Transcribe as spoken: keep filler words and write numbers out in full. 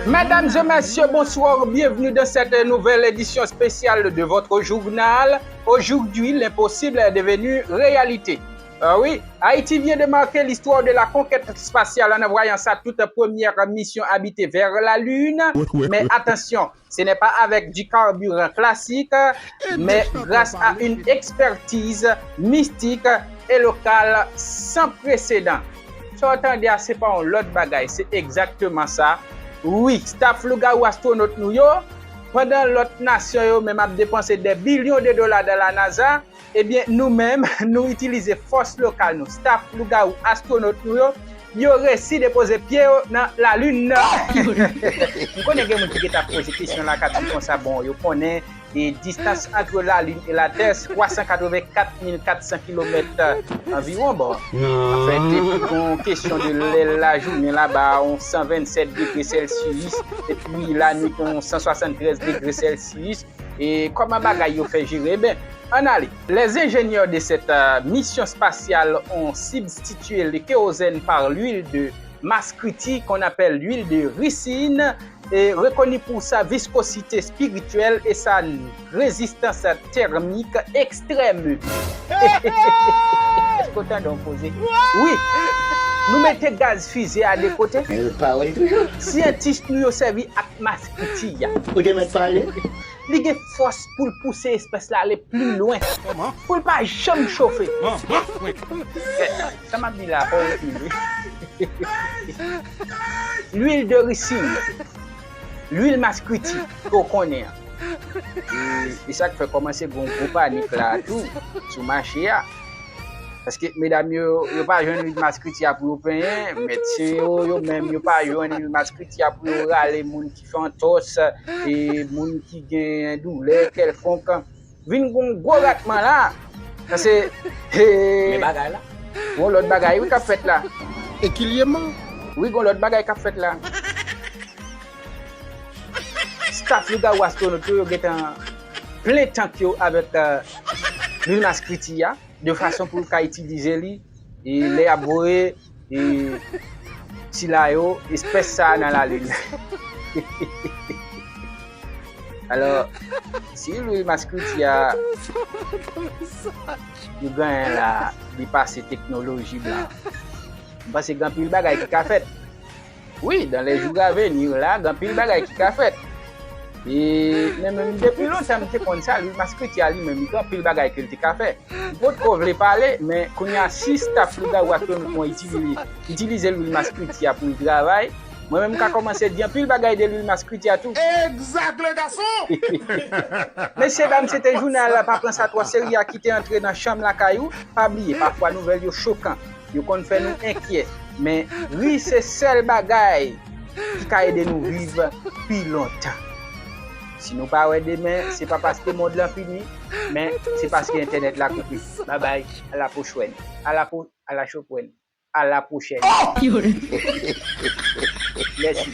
Mesdames et messieurs, bonsoir, bienvenue dans cette nouvelle édition spéciale de votre journal. Aujourd'hui, l'impossible est devenu réalité. Ah oui, Haïti vient de marquer l'histoire de la conquête spatiale en envoyant sa toute première mission habitée vers la Lune. Mais attention, ce n'est pas avec du carburant classique, mais grâce à une expertise mystique et locale sans précédent. Sa w tande a, se pa yon lòt bagay, se egzakteman sa. Wi, staff lougawou astwonot nou yo, pandan lòt nasyon yo menm ap depanse dè bilyon de dola dans la NASA, ebyen, nou menm, nou itilize fòs lokal nou, staff lougawou astwonot nou yo, yo resi depoze pye yo nan lalin nan. M konnen gen moun ki gentan ap poze kesyon la, k ap di konsa, bon, yo konnen e distance entre la Lune et la Terre, c'est trois cent quatre-vingt-quatre mille quatre cents kilomètres environ. Bon, anfen, depi gon kesyon de lè lajounen laba, on cent vingt-sept degrés Celsius, epi lanwit, on cent soixante-treize degrés Celsius. E kòman bagay yo fè jere? Ben, ann ale. Les ingénieurs de cette euh, mission spatiale ont substitué le kérosène par l'huile de maskriti, qu'on appelle l'huile de ricine, est reconnue pour sa viscosité spirituelle et sa résistance thermique extrême. Èske w tande yon koze? Wi, nou mete gaz fize a de kote. Men pawòl toujou. Syantis nou yo sèvi ak maskriti a. Ou te mèt pale. Li gen fòs pou l pouse espès la ale pli lwen. Pou l pa janm chofe. Sa m ap di la, pa w retire. Lwil de risin, lwil maskriti ke w konnen an. E, e sa k fè kòmanse gen yon gwo panik la tou sou mache a. Paske medam yo, yo pa jwenn lwil maskriti a pou yo penyen, medsen yo, yo menm, yo pa jwenn lwil maskriti a pou yo rale moun ki fè antòs, e moun ki gen doulè kèlkonk. Vin gon gwo ratman la. Paske, he, men bagay la. Gon lòt bagay, wi, k ap fèt la. Ekilyeman. Wi, gon lòt bagay k ap fèt la. Staff lougawou astwonot yo, yo gentan plen tank yo avèk, euh, lwil maskriti a, de fason pou yo ka itilize li, e lè y ap voye, e sila yo, espès sa a nan lalin. Alò, si lwil maskriti a, yo genyen la, li pase teknoloji blan, m panse gen anpil bagay ki ka fèt. Wi, dans les jours à venir la, gen anpil bagay ki ka fèt. E, men menm depi lontan m te konn sa, lwil maskriti a li menm, li gen anpil bagay ke l te ka fè. M potko vle pale, men kounye a, si staff lougawou astwonot mwen itilize, itilize lwil maskriti a pou l travay, mwen menm m ka kòmanse di anpil bagay de lwil maskriti a tou. Egzak, le gason! Mesye dam, se te jounal la, pa pran sa twò serye a ki te antre nan chanm lakay ou. Pa bliye, pafwa nouvèl yo chokan. Yo konn fè nou enkyè, men ri se sèl bagay ki ka ede nou viv pi lontan. Si nou pa wè demen, se pa paske mond lan fini, men se paske entènèt la koupe. Babay, a la pwochwèn. A la po-, a la chopwèn. A la pwochèn. Mèsi.